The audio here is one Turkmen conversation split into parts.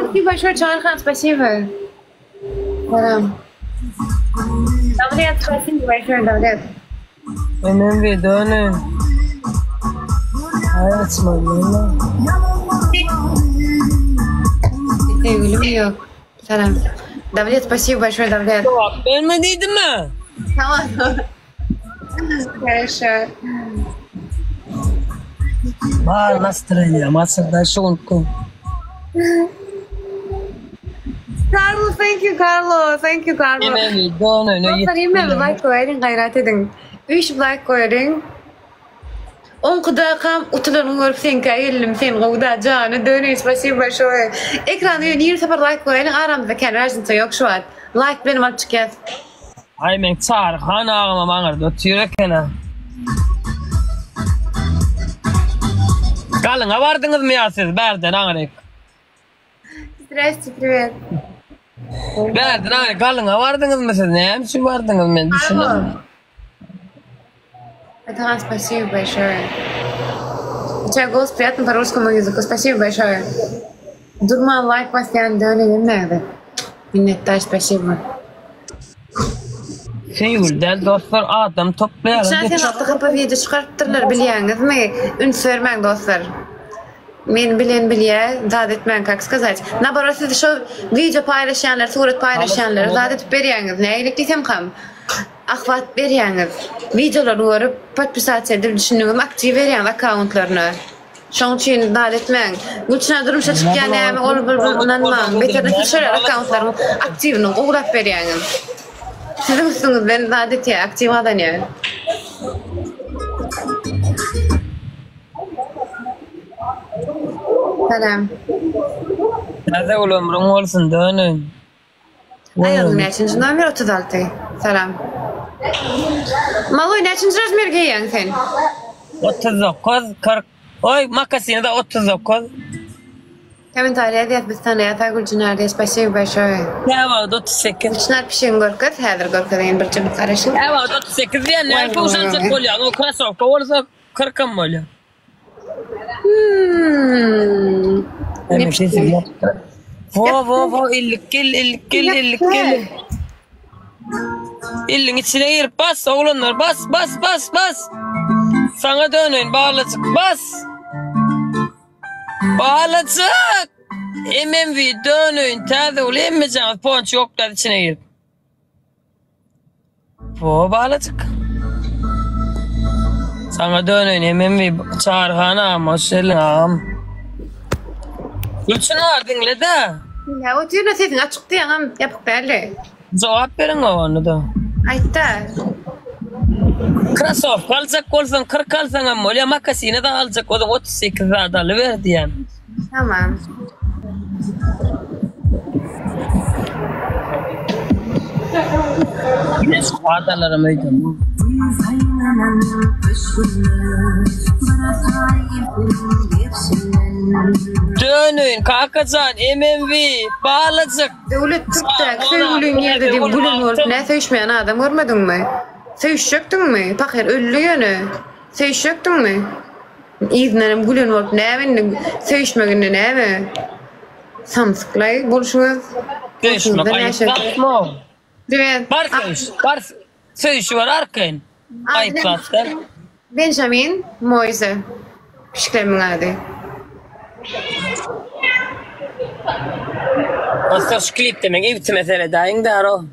Спасибо большое, Çaryhan, спасибо. Salam. Dawlet, спасибо большое, Dawlet. MMV dönün. Aý açmaly. Sevgilim ýok. Salam. Dawlet, спасибо большое, Dawlet. Jogap berme diýdimmi? Tamam. Хорошо. Bar nastreniýam açyldy şu günki. Carlo, thank you Carlo. Thank you Carlo. MMV dönün. Dostlar hemme like goýalyň, gaýrat ediň. Üýşüp like goýalyň. Oňkudakam utulanyňy görüp seňkä geldim sen gowuda jany döneý spasibo bolşoý. Ekranda ýöne 20 sapar like goýalyň aramyzda kän raznica ýok şu wagt. Like bilenem alyp çykýas. Aý meň Çary han agamam aňyrda otyr eken-ä. Galyňa bardyňyzmy ýa siz bärden aňryk? Zdrasти, priwet. Bärden aňryk galyňa bardyňyzmy siz? Näme üçin bardyňyz men düşünemok. Atahan, спасибо большое. У тебя голос приятный по русскому языку. Спасибо большое. Durman like basýan döne gelmädi. Minnetdar, spasibo. Söýgüli däl dostlar adam toplaýarlar. Şa sen hakda hapa wideo çykarypdyrlar bilýäňizmi? Üns bermäň dostlar. Meni bilen bilýä zat etmäň kak skazat. Naborot siz şo wideo paýlaşýanlar surat paýlaşýanlara zat edip berýäňiz nägilek diýsemkam ahwat berýäňiz. Wideolaryny görüp podpisasiýa edip düşündiňizmi aktiw berýäňiz akkauntlaryna. Şoň üçin zat etmäň. Gülçynar durmuşa çykýar näme ol bul bul ynanmaň. Beterine siz şol akkauntlaryň aktiwini gowlap berýäňiz. Siziň üstüňizden zat etýär aktiw gazanýar. Salam. Täze gül ömrüň bolsun döneýin. Aýagyň näçinji nomer 36. Salam. Maloý näçinji razmer geýýäň sen? 39 40 Oý makasini da 39. Kommentariýa ýazýas biz tanaýas a Gülçynar diýe spasibo bolşoý. Käwagt 38. Gülçynar pişigiňi görkez häzir görkezeýin birje garaşyň. Käwagt 38 diýen näme puşanjak bolýaň o krasowka bolsa 40-am bolýar. Hmm. Ne pişik? Wo wo wo illik gel illik gel illik gel. Illiň içine girip bas oglanlar bas bas bas bas. Saňa döneýin balajyk bas. Balajyk. MMV döneýin täze uly hemmejaňyz ponç ýok içine girip. Bo balajyk. Saňa döneýin hemem bir Çary han agam hoş geldiň agam. Gülçynar diňle-de. Diňläp otyryn-a sesiň açykdy ýaňam ýapyk däldi. Jogap beriň onda-da. Aýtda. Krasowka aljak bolsaň 40 alsaňam bolýar, makasine-de aljak bolsaň 38 zat alyber diýýän. Tamam. Adalaram öýdem. Döneýin kakajan MMV balajyk. Döwlet Türkdäki söýgüliň ýerde diýip gülen bolup nä söýüşmeýän adam görmediňmi? Söýüşjekdiňmi? Pahyr öldi ýöne. Söýüşjekdiňmi? Yzyndanam gülen bolup näme indi söýüşmek indi näme? Samsyklaý bolşuňyz. Söýüşmek aýyp zatmy? Priwet. Bar söýüş, bar söýüşiber arkaýyn. Aýyp zat däl. Benjamin Moise pişiklerimin ady. Dostlar şu klipde meň ibtime seredäýiň däro.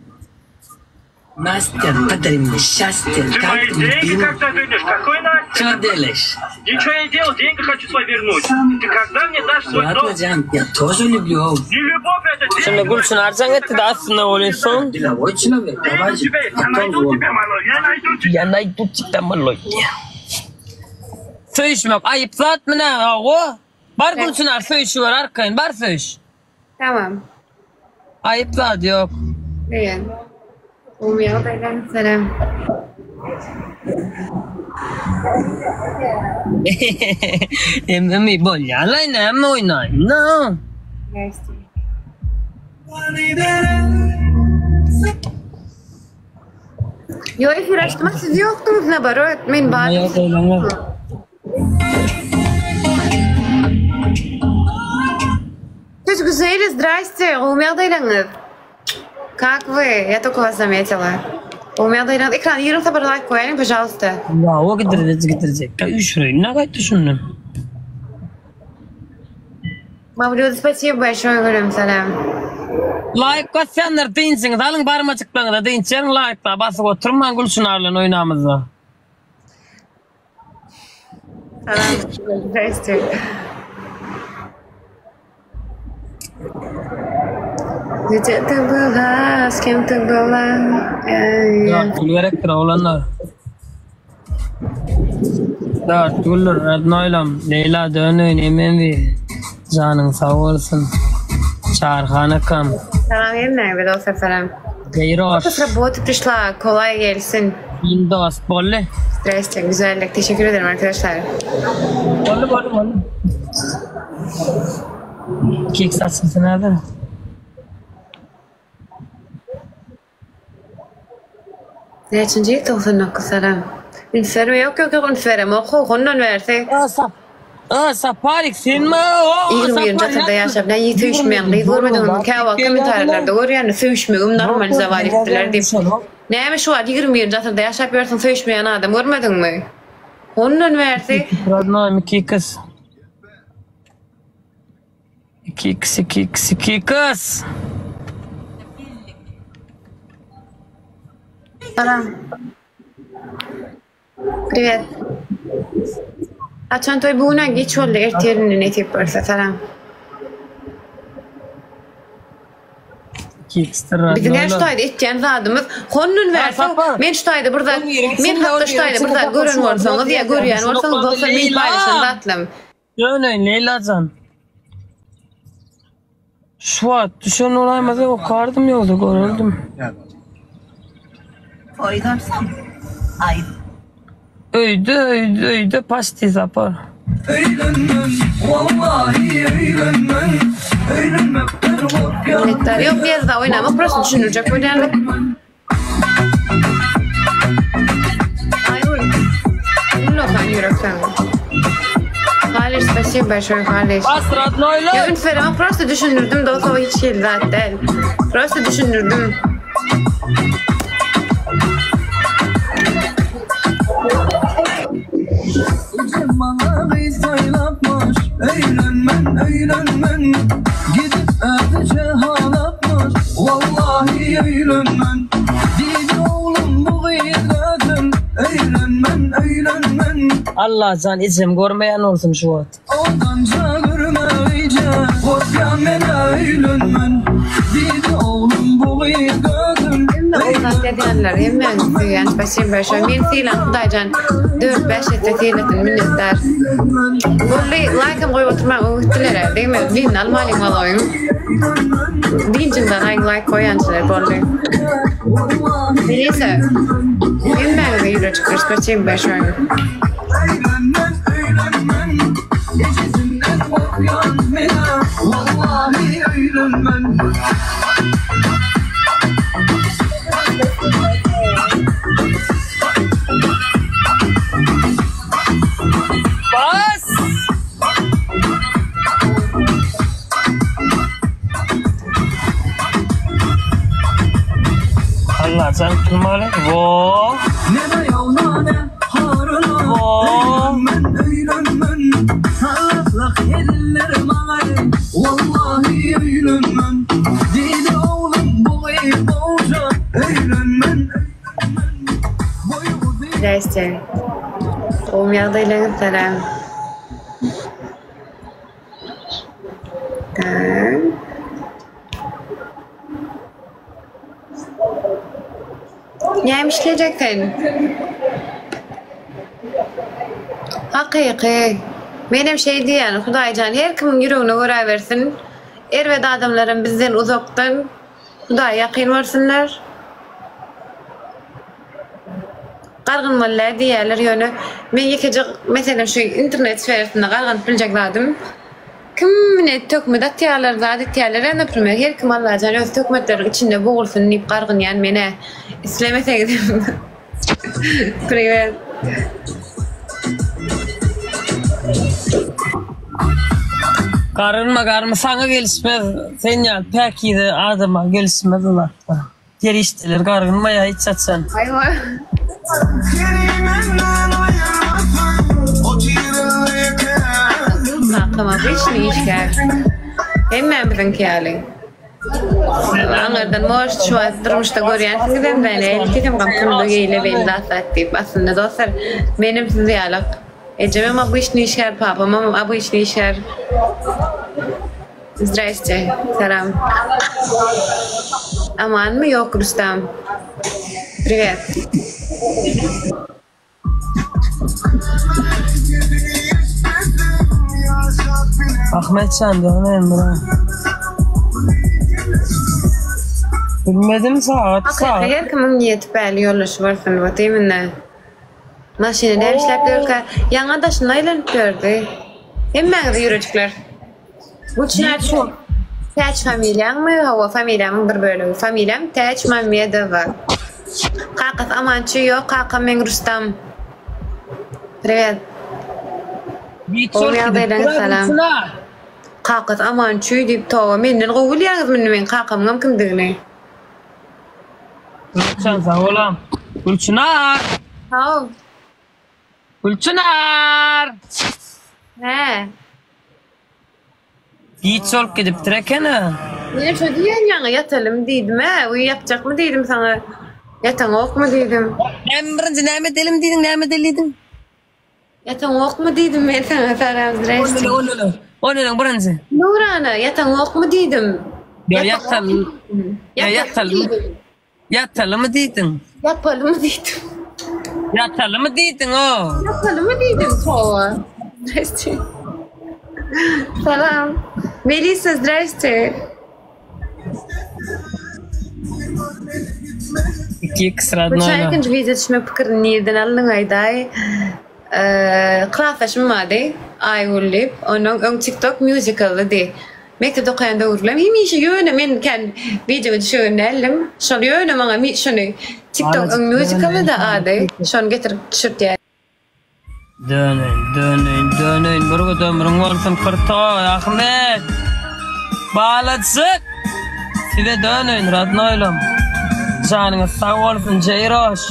Nastya, подари мне счастье, Ты как мои деньги любимый. когда вернешь? Какой Настя? Что делаешь? Ничего я не делал, деньги хочу свои вернуть. Ты когда мне дашь свой Ладно, долг? Джан, я тоже люблю. Не любовь это, деньги. Şunda Gülçin arjaň etdi-de aslynda welin soň. Деловой человек, давай Деньги же. тебе, я Потом найду вон. тебя, малой, я найду тебя. Ýa naýdu тебя maloý. Söýüşmek aýyp zatmy näme hawa? Bar Gülçinar söýüşiber arkaýyn bar söýüş. Tamam. Aýyp zat ýok. Diýen. Gowy ýagdaýlar salam. Emmi bolýalaý näme oýnaýyn. No. Ýo efir açdym siz ýokduňyz naborot men bardym. Siz güzeli, zdraste, gowymy ýagdaýlaryňyz? Kak вы? Я только вас заметила. Gowymy ýagdaýlaryňyz? Ekrana 20 sapar laýk goýaýyň, пожалуйста. Ýa o gidirjek gidirjek. Üýşüreýin nä gaýtdy şundan. Mawlud, spasibo большое, gülüm, salam. Laýk basýanlar dynjyňyzy alyň barmajyklaryňyza dynç beriň laýkla basyp oturmaň Gülçynar bilen oýnamyzda. Salam, zdraste. Gdzie ty byla, z kim ty byla? Ey. Dört gül gerekdir oglanlar. Dört güldür radnoýlam. Leýla döneýin MMV. Janyň sag bolsun. Çarhan akam. Salam hemmäňize dostlar salam. Geýroş. С работы пришла, kolay gelsin. Din dost boldy. Здрасте, güzellik. Teşekkür ederim arkadaşlar. Boldy boldy boldy. Keks açylsyn häzir. Näçinji ýyl 99 salam. Üns berme ýok ýok ýok üns beremok how hondan bärsi. A Saparik senmi o 21-nji asyrda ýaşap näme söýüşmeýän gyz görmediňizmi käwagt kommentariýalarda görýän söýüşmegim normalizowat etdiler diýip. Näme şu wagt 21-nji asyrda ýaşap ýörsüň söýüşmeýän adam görmediňmi? Hondan bärsi. Rodnoý Mikiks. 2x 2x 2x. Salam. Privet. Haçan toý bu güne geç boldy ertirine nesip bolsa salam. 2x'tir Biziň her şu radnoýlar. taýda etýän zadymyz hondan Ha bärsi Sapar. men şu taýda bir zat On biriň men içinde hakda on şu biriň taýda bir içinde zat Sapar gören şu bolsaňyz ýa görýän bolsaňyz dostlar men Leýla. paýlaşan zatlym. Döneýin Leýlajan. Şu wagt düşen bolaýmasa okardym ýogsa görerdim. Öýde öýde öýde paçti Sapar. Minnetdar. Ýok ýerde oýnamak prosta düşündirjek bolýandyk. Aýgül. Ullakan ýürek saňa. Halyş spasibo большое Halyş. Bas Ýa radnoýlar. üns beremok prosta düşündirdim dost o hiç hili zat däl. Prosta düşündirdim. Ejem maňa gyz saýlapmyş, Öýlenmen, öýlenmen. Gidip özüçe halapmyş, Wallahi öýlenmen. Diýdi oglum bu gyz gözel, Öýlenmen, öýlenmen. Allajan ejem görmeýän bolsun şu wagt. Ondanca görmeýje, Gorkýan men-ä öýlenmen. Diýdi oglum bu gyz gözel, Hemme gowy zat edýänler hemmäňizi söýýän spasibo большое meni sylan Hudaýjan dört bäş etse sylasyn minnetdar. Boldy laýkam goýup oturmaň öwütdilere degmez birini almalyň walaýyň. Dynjyňdan aýyň laýk goýançylar boldy. Melisa hemmäňize ýüreçikler spasibo большое. Öýlenmen, öýlenmen, Ejesinden gorkýan men-ä, wallahi öýlenmen. Bas! Allajan tutmaly. Wo! Ne daýawna ne haryna, Wo! öýlenmen, öýlenmen. Sazlak eller maňa, wallahi öýlenmen. Diýdi oglum bu gyz gowja, öýlenmen, öýlenmen. Boýy uzyn. Zdraste. Gowymy ýagdaýlaryňyz salam. Tak. Näme işlejek sen? Hakyky. Menem şeý diýýän, Hudaýjan her kimiň ýüregine görä bersin. Erbet adamlaram bizden uzakdan, Hudaýa ýakyn bolsunlar. Gargynmaly däl diýýärler, ýöne men ýekeje meselem şu internet sferasynda garganyp biljek zadym kim ine töhmet atýarlar zat etýärler ýa naprimer her kim Allajan öz töhmetleriniň içinde bogulsyn diýip gargynýan menä islemeseňizem priwet. Garynma garynma saňa gelişmez sen ýaly päkize adama gelişmez o zatlar. Perişdeler gargynmaýar hiç haçan. Aýwa. Kakam obýçnyý işgär. Hemmämiziňki ýaly. Aňyrdan может şu wagt durmuşda görýänsiňizem beni eltisem gam pulda geýle beýle zat zat diýip aslynda dostlar menem siz ýalak ejemem obýçnyý işgär papamam obýçnyý işgär Zdraste salam Amanmy ýok Rustam Priwet. Ahmetjan döneýin bro. Bilmedim sagat Hakyky sagat. her kimiň niýeti päli ýoldaşy bolsun вот imенно. Maşyny näme işläp ýörkä? Ýaňa daşynda aýlanyp ýördi. Hemmäňize ýürejikler. Gülçinä Täç familiýaňmy? Hawa, familiýamyň bir bölegi. Familiýam Täç Mammedowa. Kakasy Amançy ýok, kakam meň Rustam. Priwet. Gowy ýagdaýlaryňyz salam. Kakasy Amançy diýip toba menden gowy bilýäňizmi indi meň kakamyňam kimdigini. Gülçen sag bolam. Gülçinar. Haw. Gülçinar. Hä. Giç bolup gidipdir ekeni. Men şo diýen ýaňy ýatalym diýdim-ä, uý ýatjakmy diýdim saňa. Ýataňokmy diýdim. Näme birinji näme edelim diýdiň, näme edeli diýdiň? Ýataňokmy diýdim men saňa, salam zdrasти. Ondan ondan birinji. Nurana, ýataňokmy diýdim. Ýa ýatalym. Ýa ýatalym. Ýatalymy diýdiň? Ýapalymy diýdim. Ýatalymy diýdiň o? Ýapalymy diýdim toba. Zdrasти. Salam. Melisa zdrasти. 2x Bu radnoýla. ilkinji wideo düşmek pikirini nirden aldyň aýdaý. Klasdaşym bardy Aýgül diýip. Onuň öň TikTok musicallydy. Mekdepde okaýan döwürlerim hemişe ýöne men kän wideo düşüren däldim. Şol ýöne maňa şony TikTok öň musicallyda ady. Şony getirip düşürtýär. Döneýin, döneýin, döneýin, bir gün ömrüň bolsun Kyrtoý, Ahmet! Balajyk! Size döneýin, radnoýlam. Janyňyz sag bolsun, Jeýroş!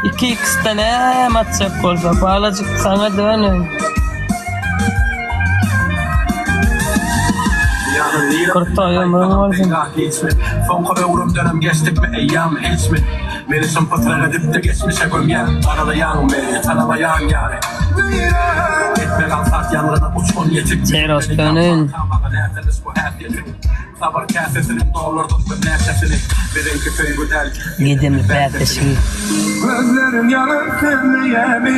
2x-de näme atjak bolsa, balajyk saňa döneýin. Kyrtoý ömrüň bolsun. Soňky öwrümdenem geçdikmi eýýäm hiçmi? Meni şum pytrak edip-de geçmişe gömýäň, Garalaýaň meni, tanamaýan ýaly. Etmek aňsat ýangyna uçgun ýetik. Jeýroş döneýin. Maňa nätanyş bu häsiýetiň. Sabyr käsesiniň doldurdyk birnäçesini. Biziňki söýgi däl, Gedemli bäsleşigi. Gözleriň ýalan sözleýämi,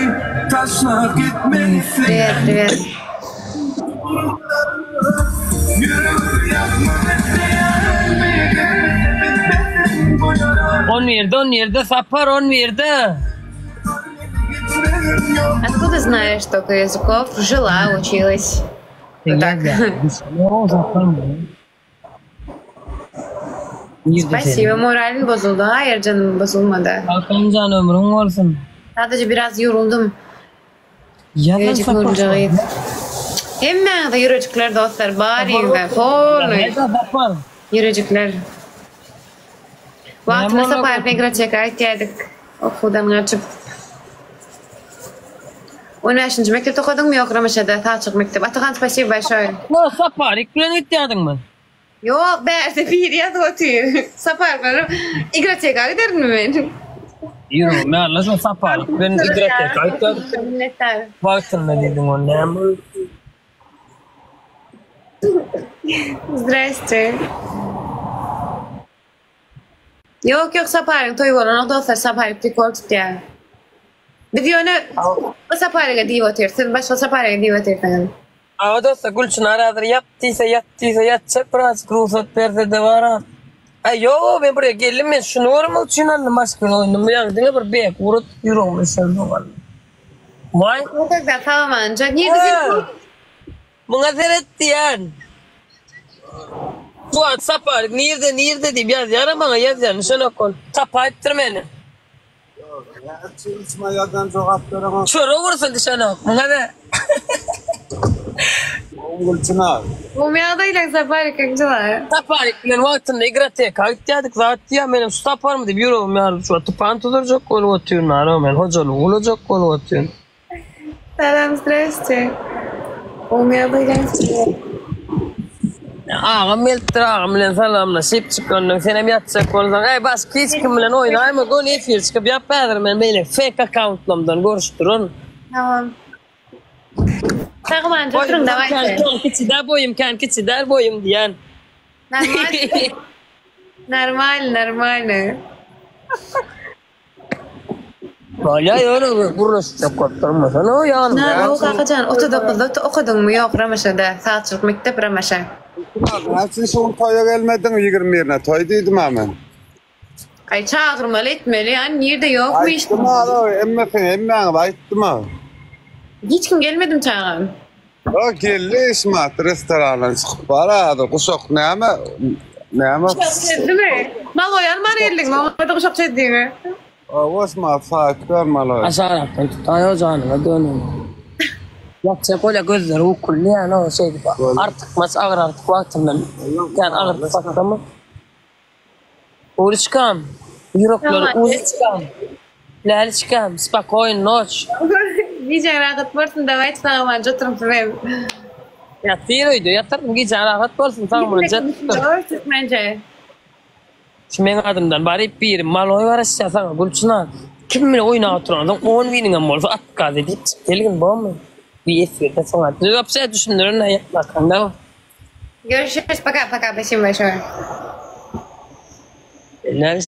Taşlap gitmeni Priwet priwet. On birde on birde Sapar on birde. Откуда знаешь столько языков? Жила, училась. Вот так. Spasibo, moralim bozuldy. Hayır canım bozulmadı. Hakanjan ömrüň bolsun. Sadece biraz yoruldum. Ýazan Ýürejik Sapar. nurjagyz. Hemmäňize ýürejikler dostlar baryňyza polny Sapar. ýürejikler. Wagtynda Näme Saparow Negroçeka aýtýardyk okuwdan gaçyp. On bäşinji mekdepde okadyňmy ýok Ramaşada Saçyk mekdep. Atahan spasibo bolşoý. No Saparik bilen gitýärdiňmi? Ýok bärde biri ýazyp otyr. Sapar bilen igroteka giderinmi men? Ýüregim ýarylar şo Saparik bilen igroteka gitýärdik. Minnetdar. Wagtynda diýdiň ony näme? Zdraste. Ýok ýok Saparyň toýy bolanok dostlar Saparik prikol tutýar. Biz ýöne bu Saparyga diýip otyrys siz başga Saparyga diýip otyrsyňyz. Hawa dostlar Gülçynar häzir ýat diýse ýat diýse ýatjak birazjyk rugsat bersede bara. Aý ýogow men buraya geldim men şuny görmek üçin aldym başga bir oýnum ýaňy diňe bir bek urup ýüregim üşerdi walla. Waý. Bu тогда sag aman nirde sen Muňa seret diýýän. Fuat Saparyk nirde nirde diýip ýazýara maňa ýazýan düşünok ol. Tapaýypdyr meni. Çörek ursun düşenok. Muňa ne? Gülçynar. Gowy ýagdaýlaň Saparik kakjylar. Saparik bilen wagtynda igroteka gitýärdik zat diýýär menem şu taparmy diýip ýüregim ýarylyp şu wagt tupan tuzurjak bolup otyryn ara men hojalygy gulajak bolup otyryn. Salam zdrasте. Gowy ýagdaýlaň Agam gelipdir agam bilen salamlaşyp çykandan senem ýatjak bolsaň äý başga hiç kim bilen oýnaýma göni efir çykyp ýap häzir men beýle fake akkauntlamdan görüşdirin. Tamam. Sagman oturyň dawayte. Kän kiçi däl boýum kän kiçi däl boýum diýen. Normal. Normal, normalny. Bolýa ýöne gürleşjek bolup durmasana o ýanymda. Naro kakajan 39-da okadyňmy ýok Ramaşada sazçylyk mekdep Ramaşa. Näme üçin şu gün toýa gelmediň 21-ine toý diýdim-ä men. Aý çagyrmaly etmeli ýa nirde ýokmy iş. Aýtdym ara hemmesini hemmäňize aýtdym a. Hiç kim gelmedim çagam. O geldi Ismat restorandan çykyp bar hazir guşak näme näme. Guşak çözdümi? Maloý alman geldiňmi oňa-da guşak çözdüňi. Hawa Ismat saýyp ber maloý. Aşagrakdan tutaý o janyňa döneýin. Ýatjak bolýa gözleri ukully ýa no şeýdip artykmaç agyrardyk wagtyndan kän agyrdyp başlama. Uliçkam, ýürekleri uliçkam, läliçkam, spakoýn noç. Gijäň rahat bolsun dawayt sag aman oturyň sizem. Ýatyr öýde ýatyryn gijäň rahat bolsun sag boluň jetdir. Türkmençe. Şu meň adymdan baryp biri maloý garaşýar saňa Gülçynar. Kim bile oýnap oturansoň on biniňem bolsa otkaz edip çyk gelgin bormy? Bir efirde soň wapşe düşündirin ýatmakaňda. Görüşürüz пока пока спасибо большое.